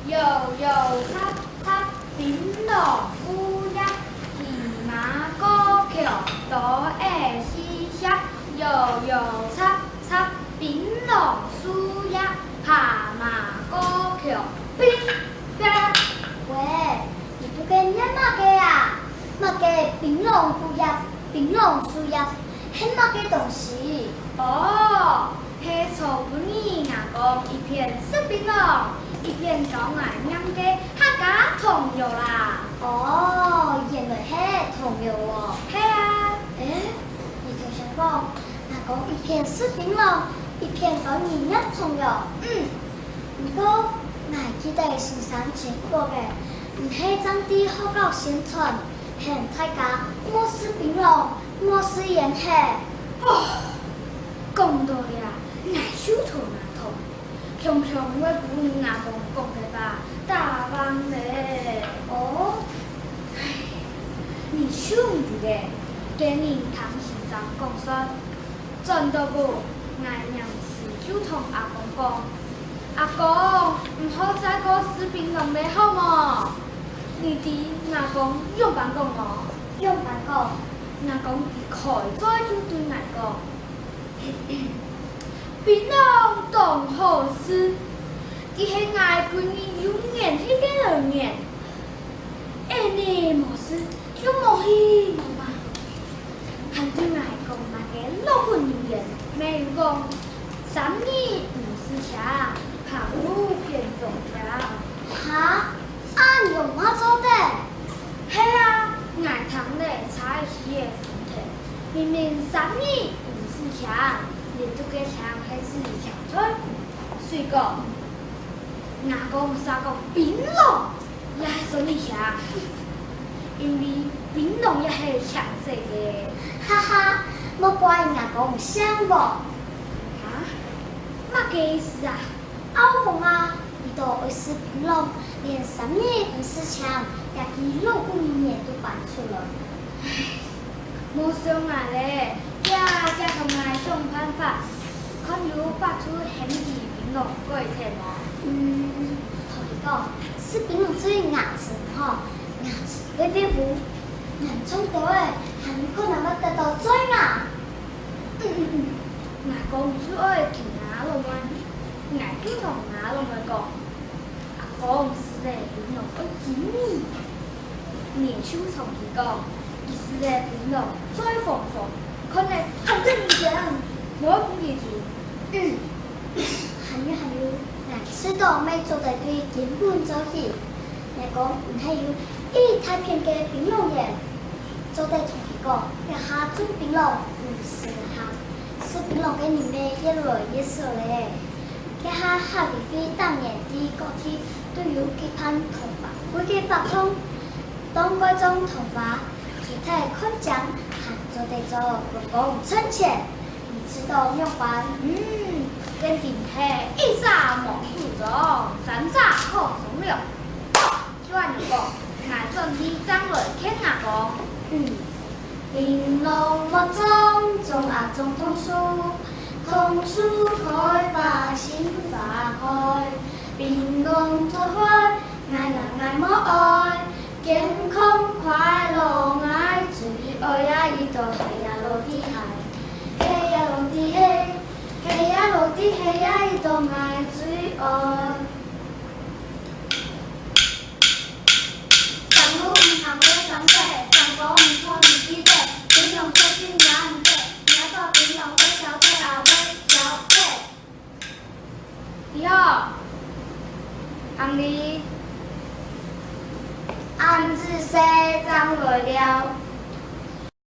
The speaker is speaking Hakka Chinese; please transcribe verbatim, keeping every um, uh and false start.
搖搖插插檳榔樹葉，騎馬過橋多會失協。搖搖插插檳榔樹葉，騎馬過橋乒乓。喂，你在該唸麼个啊？麼个檳榔樹葉，檳榔樹葉，係麼个東西？哦， 係昨晡日吾公一片食檳榔，一片教𠊎唸个客家童謠啦。哦，原來係童謠哦。係啊。誒，你頭先講，吾公一片食檳榔，一片教你唸童謠。嗯。毋過，𠊎記得先生講過个，毋係正在學校宣傳，喊大家莫食檳榔， 莫食菸仔。哦，講到這，𠊎就頭那痛，強強會分吾公講个話打橫咧。哦，唉，你就毋知咧，今日聽先生講煞，轉到屋，𠊎黏時就同阿公講：「阿公，毋好再過食檳榔咧，好無？」你知吾公仰般講無？ 仰般講？吾公一開嘴就對𠊎講：「檳榔當好食，佢係𠊎閨蜜幼年時个來源。𫣆俚無食，就無希望嘛。」還對𠊎講麼个老古人言，乜有講：「三日毋食青，行路偏撞牆。」哈？ 恁樣嘛做得？係啊，𠊎聽了差一息仔昏忒。明明三日毋食青，連續个青係指青菜。所以講，吾公儕講檳榔也係算佢青，因為檳榔也係青色个。哈哈，莫怪吾公想無。啊？麼个意思啊？ 拗風啊，佢兜愛食檳榔，連三日毋食青，這句老古人言都搬出來。唉，莫笑𠊎咧，遽遽同𠊎想辦法，看有法度喊佢檳榔改忒無？嗯，同你講，食檳榔對牙齒毋好，牙齒會變烏，牙痛多咧，還有可能會得到蛀牙。嗯嗯嗯，吾公就愛聽吾老妹。 𠊎就同吾老妹講：「阿公食了檳榔會蛀牙。」𠊎就同佢講：「佢食了檳榔嘴紅紅，看了還得人驚，莫分佢蛀。」嗯，還有還有，𠊎知道乜做得對根本做起。𠊎公毋係有一大片个檳榔園，做得同佢講，這下種檳榔毋使行，食檳榔个人乜越來越少咧。 這下客委會逐年在各地都有舉辦桐花季个活動，當該種桐花，除忒看靚，還做得做觀光賺錢。你知道仰般？嗯，肯定係一儕無主張，三儕好商量。 就恁樣講，𠊎轉去正來勸阿公。嗯。檳榔莫種，種啊種桐樹，桐樹開花心花開。檳榔做壞，𠊎啊𠊎無愛，健康快樂𠊎最愛啊！一到係呀落地係，係呀落地係，係呀落地係呀！一到𠊎最愛。 生路毋行過山勢，生果毋錯毋記得，檳榔出盡也毋得，若到檳榔會消忒啊會消忒。你好，阿姆。恁仔細正來尞。